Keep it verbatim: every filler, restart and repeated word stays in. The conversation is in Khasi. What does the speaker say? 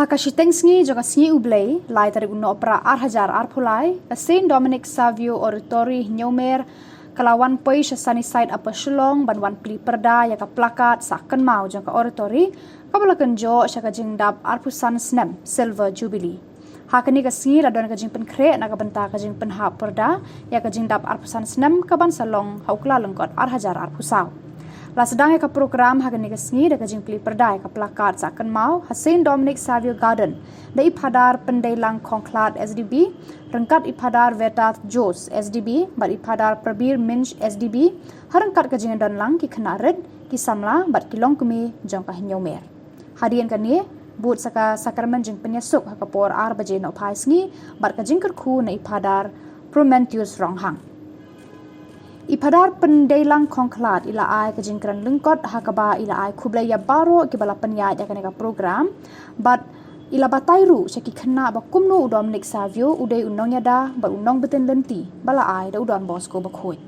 Ha ka shiteng sngi jong ka sngi U Blei, lai tarik u Nohprah ar hajar arphew lai, ka Saint Dominic Savio Oratory Hynñiewmer ka la wan poi sha Sunnyside Upper Shillong ban wan plie pyrda ïa ka placard sah kynmaw jong ka Oratory, kaba la kynjoh sha ka jingdap arphew san snem Silver Jubilee. Ha kane ka sngi la don ka jingpynkhreh na ka bynta ka jingpynhap pyrda ïa ka jingdap arphew san snem kaban sa long ha u Kyllalyngkot ar hajar arphew saw. La sdang ïa ka program ha kane ka sngi da ka jingplie pyrda ïa ka placard sah kynmaw ha Saint Dominic Savio Garden da i Phadar Pyndeilang Khongkhlad S D B, ryngkat i Phadar Vedath Jose S D B bad i Phadar Prabir Minsh S D B, ha ryngkat ka jingdon lang ki khynnah rit, ki samla bad ki longkmie jong ka Hynñiewmer. Hadien kane, bud sa ka sakramen jingpynïasuk ha ka por ar baje nohphai sngi bad ka jingkyrkhu na i Phadar Prometheus Ronghang. I Phadar Pyndeilang Khongkhlad i la ai ka jingkren lyngkot ha kaba i la ai khublei ïa baroh kiba la pynïaid ïa kane ka program bad i la batai ruh sha ki khynnah ba kumno u Dominic Savio u dei u nongïada bad u nongbtin lynti ba la ai da u Don Bosco Bakhuid.